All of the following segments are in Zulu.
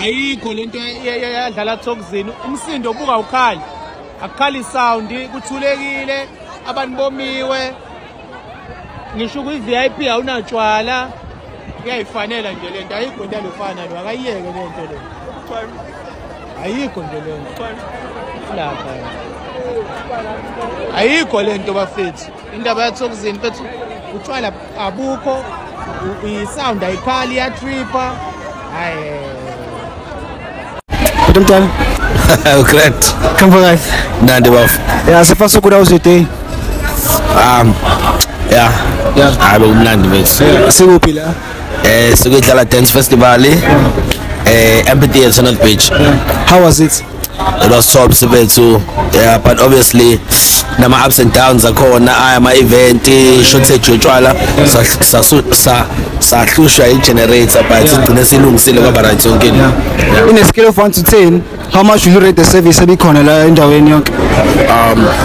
Ayikho lento yadlala Thokuzini, umsindo ubuka ukhali, akukhali sound, kuthulekile, abantu bomiwe. Ngisho kwi-VIP awunatshwala, kuyayifanela nje lento. Ayikho into yalofana lo, akayiyeke lento le, ayikho nje lento lapha, ayikho lento bafethu. Indaba yaThokuzini mfethu, utshwala abukho, i-sound ayikhali, iyatripa, hayi. Bhuti mdala. Great. Khamba kahle? Nandi bafo. Yeah, so far so good. How's your day? Yeah. Hayi, bekumnandi mfethu. Sikuphi la? Sikudlala Dance Festival. Amphitheater, North Beach. How was it? It was top mfethu. Yeah, but obviously nama ups and downs akhona aya ama event, shortage yotshwala, sahlushwa i-generator, but sigcine silungisile kwaba right yonke into. In a scale of 1 to 10, how much will you rate the service ebikhona la endaweni yonke?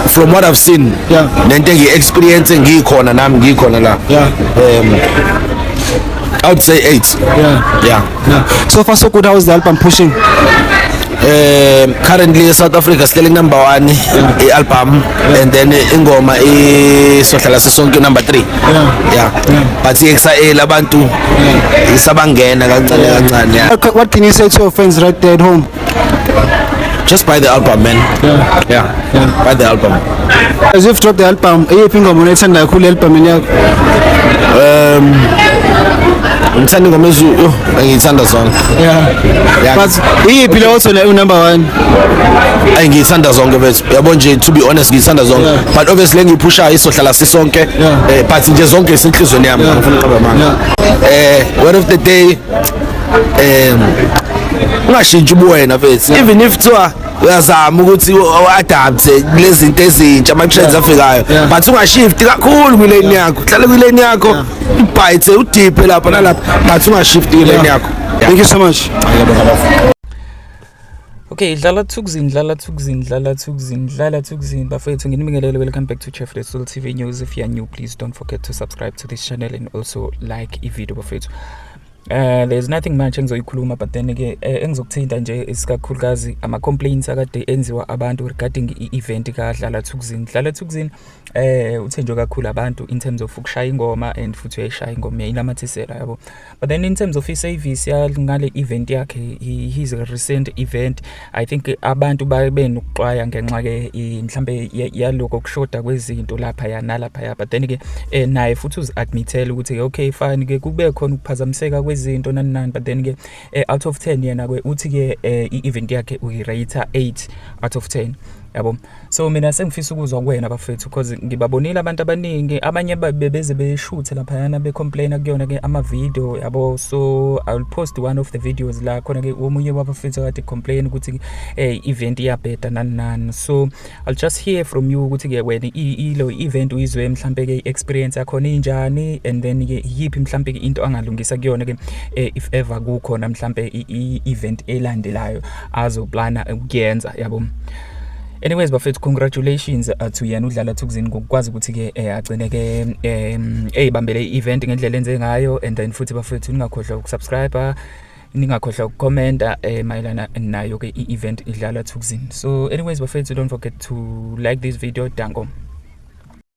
From what I've seen nento engiyi-experience ngikhona nami ngikhona la, I would say 8. Yeah. Yeah. So far so good. How is the album pushing? Currently South Africa sihleli number 1 i-album, and then ingoma isohlala sisonke number 3. Yeah, but iXA abantu isabangena kancane kancane, yeah. What can you say to your fans right there at home? Just buy the album, man. Yeah, buy the album. As you've dropped the album, eyiphi ingoma oyithanda kakhulu e-albumini yakho? Ngithanda ingoma ezu, yo, ngiyithanda zonke. Yeah. But iyiphi le othi wena number 1? Ayi, ngiyithanda zonke bethu, yabo nje, to be honest ngiyithanda zonke, but obviously engiyiphushayo isohlala sisonke. But nje zonke isenhlizweni yami, ngifuna uqamba amanga. Word of the day, ungashintshi ubuwena mfethu, even if kuthiwa uyazama ukuthi u-adapte kulezi zinto ezintsha, ama-trends afikayo, but ungashifti kakhulu kwilane yakho. Hlale kwilane yakho, ubhayithe, udiphe lapha nalapha, but ungashifti kwilane yakho. Thank you so much. Okay, Dlala Thukzin, Dlala Thukzin, Dlala Thukzin, Dlala Thukzin. Bafethu, nginibingelele. Welcome back to Chef Soul TV News. If you are new, please don't forget to subscribe to this channel and also like i-video, bafethu. There's nothing much engizoyikhuluma, but then ke engizokuthinta nje isikakhulukazi ama complaints akade enziwa abantu regarding i-event kaDlala Thukzin. Dlala Thukzin uthenjwe kakhulu abantu in terms of ukushaya ingoma, and futhi uyayishaya ingoma, uyayinamathisela, yabo. But then in terms of i-service ngale event yakhe, his recent event, I think abantu babe nokuxwaya ngenxa ke mhlambe yaloko kushoda kwezinto lapha ya nalapha ya, but then ke naye futhi uzi-admithele ukuthi okay, fine ke, kube khona ukuphazamiseka kwezinto nani nani, but then ke out of 10 yena ke uthi ke i-event yakhe uyi-rate 8 out of 10, yabo. So mina sengifisa ukuzwa kuwena bafethu, because ngibabonile abantu abaningi, abanye bebeze beshuthe laphayana becomplaina kuyona ke ama-video, yabo. So I will post one of the videos la khona ke omunye wabafethu akade complain ukuthi event iyabheda nani nani. So I'll just hear from you ukuthi ke wena ilo event uyizwe mhlambe ke i-experience yakhona injani, and then ke yiphi mhlambe ke into angalungisa kuyona ke if ever kukhona mhlambe i-event elandelayo azoplana ukuyenza, yabo. Anyways bafethu, congratulations to yena uDlala Thukzini ngokukwazi ukuthi ke agcine ke eyibambele i-event ngendlela enze ngayo. And then futhi bafethu, ningakhohlwa ukusubscribe, ningakhohlwa ukukhomenta mayelana nayo ke i-event iDlala Thukzini. So anyways bafethu, don't forget to like this video. Danko.